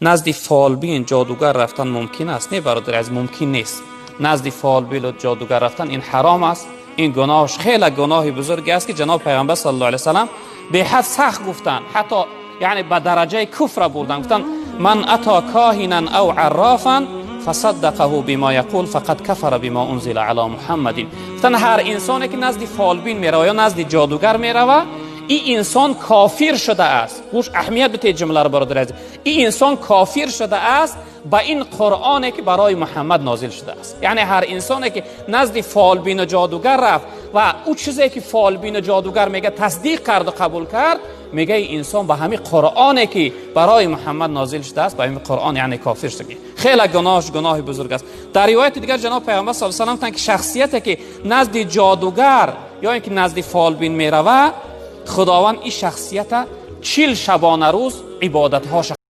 Назди фолбин, ҷодугар рафтан мумкин аст? Не, бародари азиз, мумкин нест. Назди фолбин, ҷодугар рафтан ин ҳаром аст. Ин гуноҳаш хеле гуноҳи бузурге аст, ки ҷаноб пайғамбар саллаллоҳу алайҳи васаллам беҳад сахт гуфтанд, ҳатто яъне ба дараҷаи куфра бурдан. Гуфтанд: من أتى كاهنا أو عرافا فصدقه بما يقول فقد كفر بما أنزل على محمد. Гуфтанд, ҳар инсоне ки назди фолбин мерава ё назди ҷодугар мерава, ин инсон кофир шудааст. Гӯш, аҳамият битед ҷумларо, бародари азиз. Ин инсон кофир шудааст ба ин Қуръоне, ки барои Муҳаммад нозил шудааст. Яъне ҳар инсоне ки назди фолбину ҷодугар рафт ва ӯ чизе ки фолбину ҷодугар мега, тасдиқ карду қабул кард, мега, ин инсон ба ҳамин Қуръоне, ки барои Муҳаммад нозил шудааст, ба ҳамин Қуръон яъне кофир шуда. Хеле гуноҳш гуноҳи бузург аст. Дар ривояти дигар ҷаноб пайғамбар саллаллоҳу алайҳи васаллам гуфтанд, ки шахсияте ки назди ҷодугар ё ин ки назди фолбин мерава, Худованд ин шахсията 40 шабона рӯз ибодатҳоша